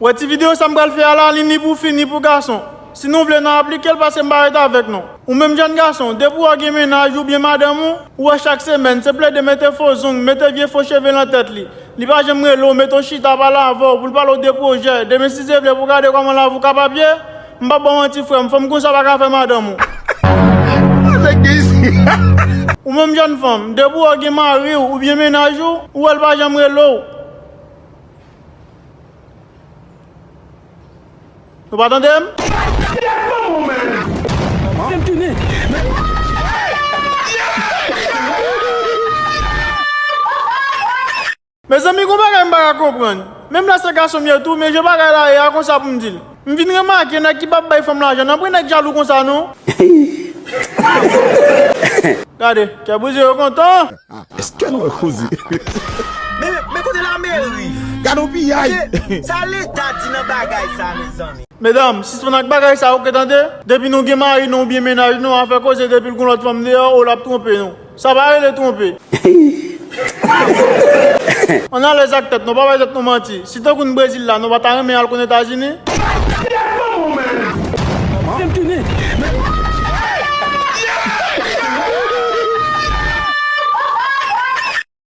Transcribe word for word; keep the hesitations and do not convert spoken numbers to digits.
Wè ti videyo sa m pral fè a la, li ni pou fi, ni pou gason. Si nou vle, n a aplike l, paske m pa ret avèk nou. Ou menm jèn gason, depi w gen mennaj ou byen madanm ou, ou wè chak semèn, se plede mete fo zong, mete vye fo cheve nan tèt li. Li pa janm rele w, mete w chita, pale avè w, pou l pale w de pwojè. Demen, si Dye vle, pou gade kòman lavi w kapab ye, m p ap ba w manti, frè m, fanm konsa pa ka fè madanm ou. Ou menm jèn fanm, depi w gen mari w oubyen mennaj ou, ou wè l pa janm rele w. Nou pa tande m? Mezanmi, gon bagay m pa ka konprann. Menm lè se gason m ye tou, men jan bagay la ye a, konsa pou m di l. M vin remake nèg ki p ap bay fanm lajan, nan pran nèg jalou konsa non. Gade, kè brize yo kontan. Èske nou wè koze? Men, men kote lameri? Gade yon piyay! Sa Leta di nan bagay sa, mezanmi? Medam, sispann ak bagay sa, oke, tande? Depi nou gen mari nou oubyen mennaj nou, afè koze depi l gon lòt fanm deyò, o, l ap twonpe nou. Sa pa rele twonpe. Ann alèz ak tèt nou, pa bay tèt nou manti. Si tankou n Brezil la, nou pa ta renmen al konn Etazini? Fè m tounen.